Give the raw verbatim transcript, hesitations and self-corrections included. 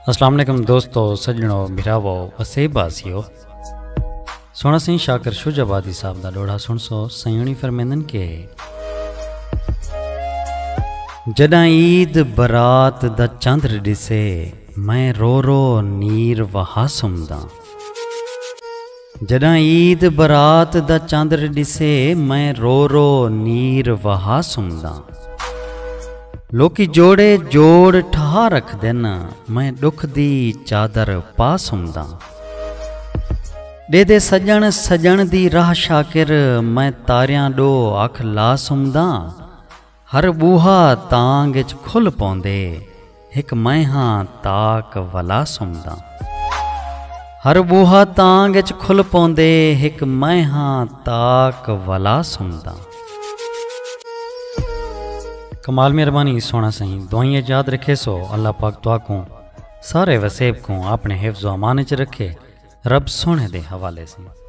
السلام علیکم دوستو، سڄݨو، بھراوو، وسیب واسیو۔ سوہݨا سئیں شاکر شجاع آبادی صاحب دا ݙوہڑا سݨسو۔ سئیں ہوݨی فرمیندن کہ جݙاں عید برات دا چندر ݙسے، میں رو رو نیر وہا سمداں۔ جݙاں عید برات دا چندر ݙسے، میں رو رو نیر وہا سمداں۔ لوکی جوڑے جوڑ ٹھہا رکھدن، میں ݙکھ دی چادر پا سمداں۔ ݙیہدے سڄݨ سڄݨ دی راہ شاکر، میں تاریاں ݙو اکھ لا سمداں۔ ہر ٻوہا تانگ اچ کھل پوندے، ہک میں ہاں تاک ولا سمداں۔ ہر ٻوہا تانگ اچ کھل پوندے، ہک میں ہاں تاک ولا سمداں۔ کمال مہربانی سوہݨا سئیں، دعائیں اچ یاد رکھیسو۔ اللہ پاک تہاکوں سارے وسیب کوں اپݨے حفظ و امان اچ رکھے۔ رب سوہݨے دے حوالے سئیں۔